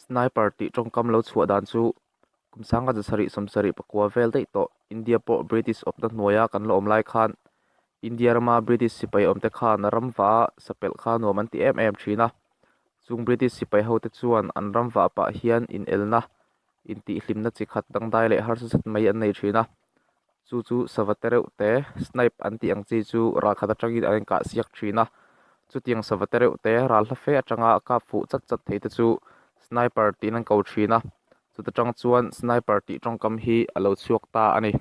Sniper tih tawngkam lo chhuah dan chu kum sangha zasarih sawmsarih pakua vel daih tawh India pawh British awpna hnuaia kan la awm lai khan India rama British sipai awmte khan ram vah a sapelh kha nuam an ti em em thin a. Chung British sipai hote chuan an ram vah pah hian inelna, intihhlimna chi khat dangdai leh harsa zet mai an nei thin a. Chu chu sava te reuh te, snipe an tih ang chi chu ral khat atangin an inkah siak thin a. Chutiang sava te reuh te ral hla fe atanga kap fuh chat chat thei te chu sniper tiin an ko thin a. Chuta tang chuan sniper tih tawngkam hi a lo chhuak ta a ni.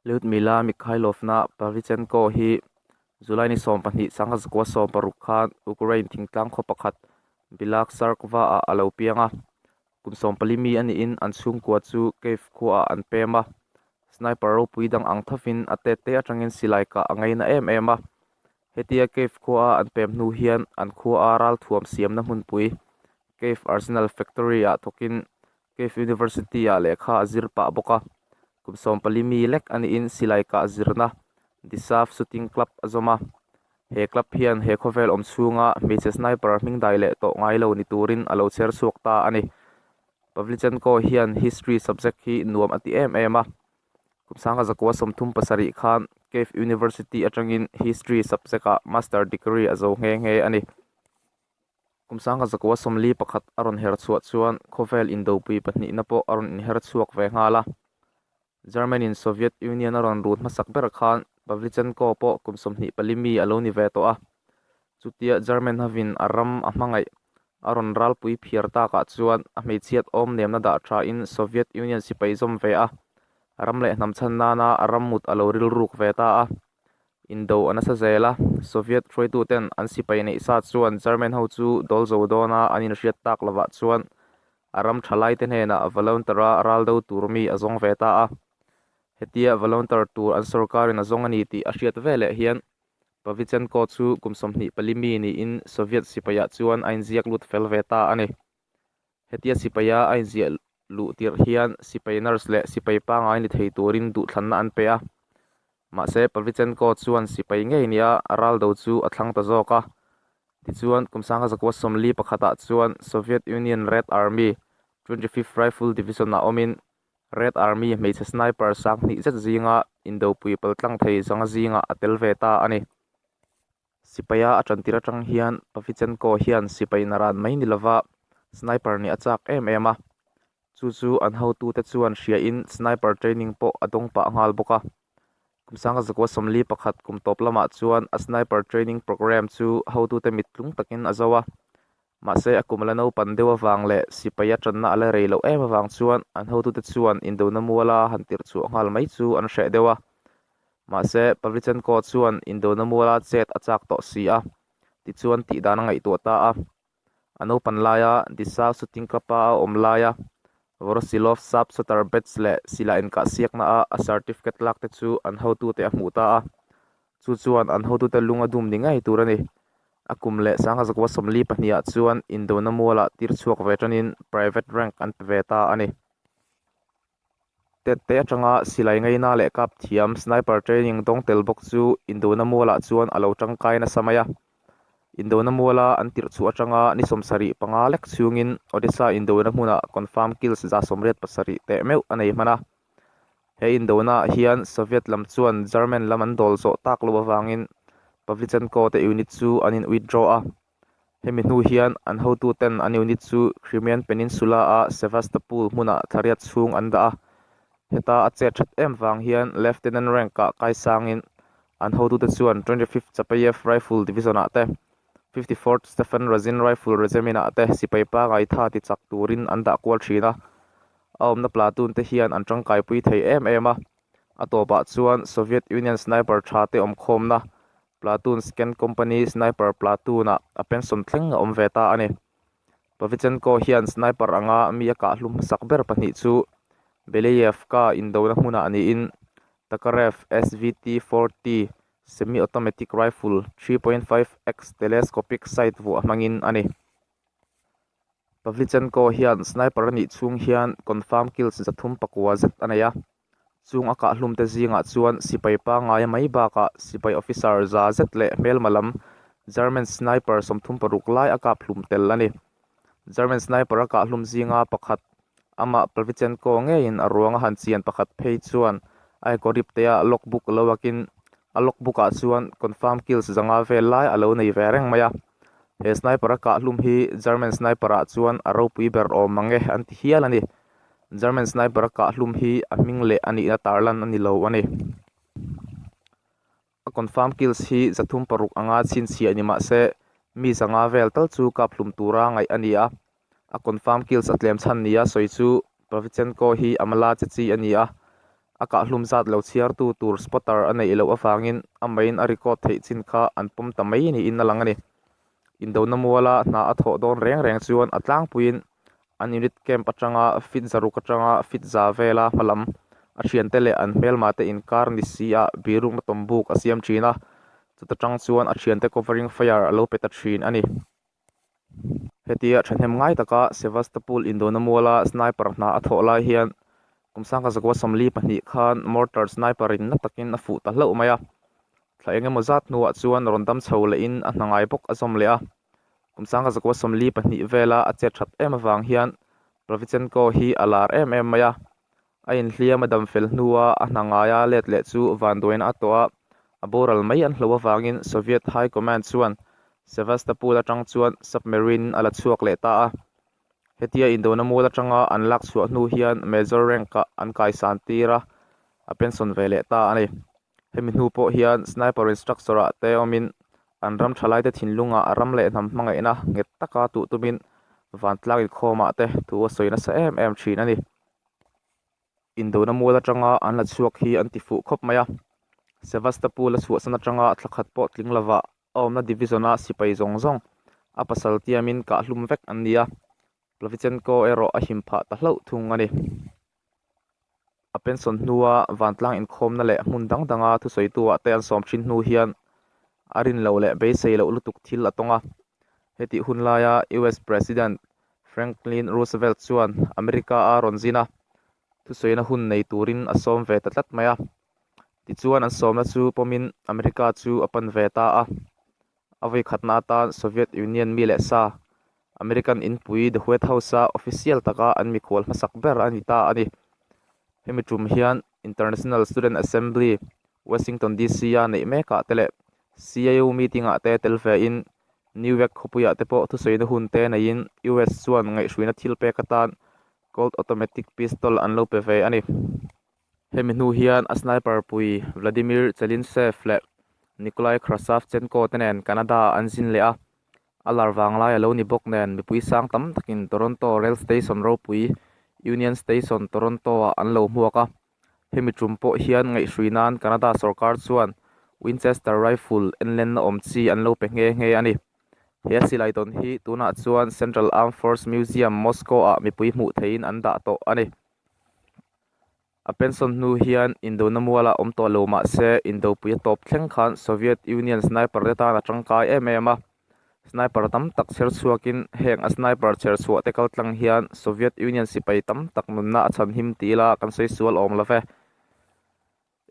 Lyudmila Mikhailovna Pavlichenko hi July ni 12 1960 khan Ukraine thingtlang khaw pakhat Bilaksarkva-ah a lo piang a. Kum 14 mi a niin an chhungkua chu Kyiv khuaah an pem a. Sniper ropui dang ang thovin a tet te atangin silai kah a ngaina em em a. Hetia Kyiv khuaa an pem hnu hian an khuaa ralthuam siamna hmunpui Kyiv Arsenal Factory-ah thawkin Kyiv University-ah lehkha a zir pah bawk a. Kum 14 mi lek a niin silai kah zirna Disav Shooting Club a zawm a. He club hian he khawvel awm chhunga hmeichhe sniper hming dai leh tawh ngai lo ni turin a lo chher chhuak ta a ni. Pavlichenko hian history subject hi nuam a ti em em a. Kum sangha zakua 37 khan Kyiv University atangin history subject-ah master degree a zo nghe nghe a ni. Kum sangha zakua 41 a rawn her chhuah chuan khawvel indopui pahnihna pawh a rawn inher chhuak ve nghal a. German-in Soviet Union a rawn rut hmasak ber khan Pavlichenko pawh kum 24 mi a lo ni ve tawh a. Chutia German hovin a ram a hmangaih a rawn ralpui phiar takah chuan a hmeichhiat awm nemna dah thain Soviet Union sipai zawm ve a, ram leh hnam chhan nana a ram mut a lo rilruk ve ta a. Indo a nasa zel a, Soviet hruaituten an sipai neih sa chuan German ho chu dawl zo dawna an inhriat tak lovah chuan A ram thalaite hnenah volunteer-a ral do tur mi a zawng ve ta a. Hetia volunteer tur an sorkarin a zawng a ni tih a hriat veleh hian Pavlichenko chu kum 24 mi niin Soviet sipaiah chuan a inziak lut fel ve ta a ni. Hetia sipaia a inziah luh tirh hian sipai nurse leh sipai pangngai ni thei turin duhthlanna an pe a. Mahse, Pavlichenko chuan sipai ngei nia ral do chu a thlang ta zawk a. Tichuan, kum 1941 ah chuan Soviet Union Red Army 25th Rifle Division-ah awmin Red Army hmeichhe sniper 2000 zet zinga indopui paltlang thei zanga zingah a tel ve ta a ni. Sipaia a tantir atang hian Pavlichenko hian sipai naran mai ni lova sniper nih a chak em em a. Chu chu an hotute chuan hriain sniper training pawh a dawng pah nghal bawk a. Kum 1941 kum tawp lamah chuan a sniper training program chu hotute mit tlung takin a zo a. Mahse a kum la naupan deuh avang leh sipai a tanna a la rei loh em avang chuan an hotute chuan indona muala han tirh chhuah nghal mai chu an hreh deuh a. Mahse Pavlichenko chuan indona muala chet a chak tawh si a, tichuan tihdan a ngaihtuah ta a. A naupan laia Disa shooting club-a a awm laia Voroshilov sub shutter badge leh silai inkahsiakna a a certificate lak te chu an hotute a hmuh ta a. Chu chuan an hotute lung a dum ni ngei tur a ni. A kum leh 1942 ah chuan indona mualah tir chhuak ve tanin private rank an pe ve ta a ni. Tette atanga silai ngaina leh kap thiam sniper training dawng tel bawk chu indona mualah chuan a lo tangkai nasa mai a. Indona muala an tirh chhuah atanga ni 75 lek chhungin Odessa indona hmunah confirm kills 87 teh meuh a nei hman a. He indona ah hian Soviet lam chuan German lam an dawl zawh tak loh avangin Pavlichenko te unit chu an in withdraw a. Hemi hnu hian an hotuten an unit chu Crimean Peninsula-a Sevastopol hmunah thlariat chhung an dah a. Heta a chet that em vang hian Lieutenant rank-ah kai sangin an hotute chuan 25th Chapayev Rifle Division-ah te, 54th Stephen Razin Rifle Regiment-ah te sipai pangai tha ti chak turin an dah kual thin a. A awmna platoon te hian an tangkaipui thei em em a. A tawpah chuan Soviet Union sniper tha te awmkhawmna Platoon Second Company Sniper Platoon-ah a pension thleng a awm ve ta a ni. Pavlichenko hian sniper anga mi a kah hlum hmasak ber pahnih chu Beleyevka indona hmunah niin Tokarev SVT-40 semi-automatic rifle 3.5X telescopic sight vuah hmangin a ni. Pavlichenko hian sniper a nih chhung hian confirm kills 309 zet a nei a. Chung a kahhlumte zingah chuan sipai pangngai mai bakah sipai officer za zet leh hmelma lam German sniper 36 lai a kap hlum tel a ni. German sniper a kahhlum zinga pakhat, amah Pavlichenko ngeiin a ruang a han chian pakhat phei chuan a ekawrip tea logbook lo akin a logbook ah chuan confirm kills zanga vel lai a lo nei ve reng mai a. He sniper a kahhlum hi German sniper ah chuan a ropui ber awm mang e an ti hial a ni. German sniper a kahhlum hi a hming leh a nihna tarlan a ni lo a ni. A confirm kills hi 306 anga chhinchhiah ni mah se, mi 500 vel tal chu kap hlum tura ngaih a ni a. A confirm kills a tlem chhan nia sawi chu Pavlichenko hi a mala che chi a ni a. A kahhlum zat lo chhiartu tur spotter a neih loh avangin a main a record theih chin kha an pawm ta mai niin a lang a ni. Indona muala hna a thawh dawn reng reng chuan a tlangpuiin an unit camp atanga feet 600 atanga feet 100 vela hmalam a thiante leh an hmelma te inkar ni si ah birukna tawmbuk a siam thin a, chuta tang chuan a thiante covering fire a lo pe ta thin a ni. Hetia thahnem ngai taka Sevastopol indona muala sniper hna a thawh lai hian kum 1942 khan mortar sniper in na takin a fuh ta hlauh mai a, thla eng emaw zat hnuah chuan rawn dam chho lehin a hna ngai bawk a zawm leh a. Kum 1942 vela a chet that em avang hian Pavlichenko hi a lar em em mai a, a inhliam a dam fel hnua a hna ngaia let leh chu vanduaina a tawh a, a boral mai an hlo avangin Soviet High Command chuan Sevastopol atang chuan submarine a la chhuak leh ta a. Hetia indona mual atanga an lak chhuah hnu hian Major rank-ah an kaisan tir a, a pension ve leh ta a ni. Hemi hnu pawh hian sniper instructor-ah te awmin an ram thalaite thinlungah ram leh hnam hmangaihna nghet taka tuh tumin vantlang inkhawmah te thu a sawi nasa em em thin a ni. Indona mual atanga an la chhuak hi an ti fuh khawp mai a, Sevastopol a chhuahsan atanga thla khat pawh tling lovah a awmna division-a sipai zawng zawng a pasal tiamin kahhlum vek an ni a, Plavichenko erawh a him phah ta hlauh thung a ni. A pension hnua vantlang inkhawmna leh hmun dang danga thusawitu-ah te an sawm thin hnu hian a rin loh leh beisei loh lutuk thil a tawng a. Hetih hun laia US President Franklin Roosevelt chuan America-a rawn zin a, thusawina hun nei turin a sawm ve ta tlat mai a. Tichuan an sawmna chu pawmin America chu a pan ve ta a. A vawikhatna atan Soviet Union mi leh sa, American inpui The White House-a official taka an mikhual hmasak ber a ni ta a ni. Hemi tum hian International Student Assembly, Washington DC-a neih mekah te leh CIO meeting-ah te tel vein New York khawpuiah te pawh thusawina hun te neiin US chuan ngaihhruina thil pek atan Colt Automatic Pistol an lo pe ve a ni. Hemi hnu hian a sniper pui Vladimir Chelintsev leh Nikolai Krasavchenko te nen Canada-ah an zin leh a, A lar vanglai a lo ni bawk nen mipui sang tam takin Toronto Rail Station ropui Union Station, Toronto-ah an lo hmuak a. Hemi tum pawh hian ngaihhrui nan Canada sorkar chuan Winchester Rifle enlenna awm chi an lo pe nghe nghe a ni. He silai tawn hi tunah chuan Central Armed Force Museum, Moscow-ah mipui hmuh theihin an dah tawh a ni. A pension hnu hian indona mualah awm tawh lo mah se, indopui a tawp thleng khan Soviet Union sniper te tan a tangkai em em a. Sniper tam tak chher chhuakin heng a sniper chher chhuah te kal tlang hian Soviet Union sipai tam tak nunna a chhan him ti ila kan sawi sual awm lo ve.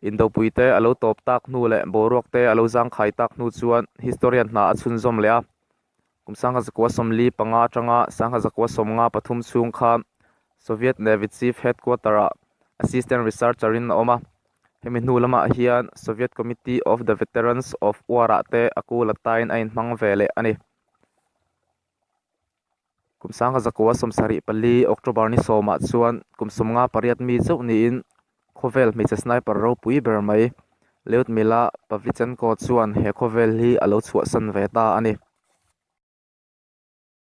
Indopui te a lo tawp tak hnu leh boruak te a lo zangkhai tak hnu chuan historian hna a chhunzawm leh a. Kum 1945 atanga 1953 chhung khan Soviet Navy Chief Headquarter-ah Assistant Researcher-in a awm a. Hemi hnu lamah hian Soviet Committee of the Veterans of War-ah te a kul atain a inhmang ve leh a ni. Kum 1974 October ni sawmah chuan kum 58 mi chauh niin khawvel hmeichhe sniper ropui ber mai Lyudmila Pavlichenko chuan he khawvel hi a lo chhuahsan ve ta a ni.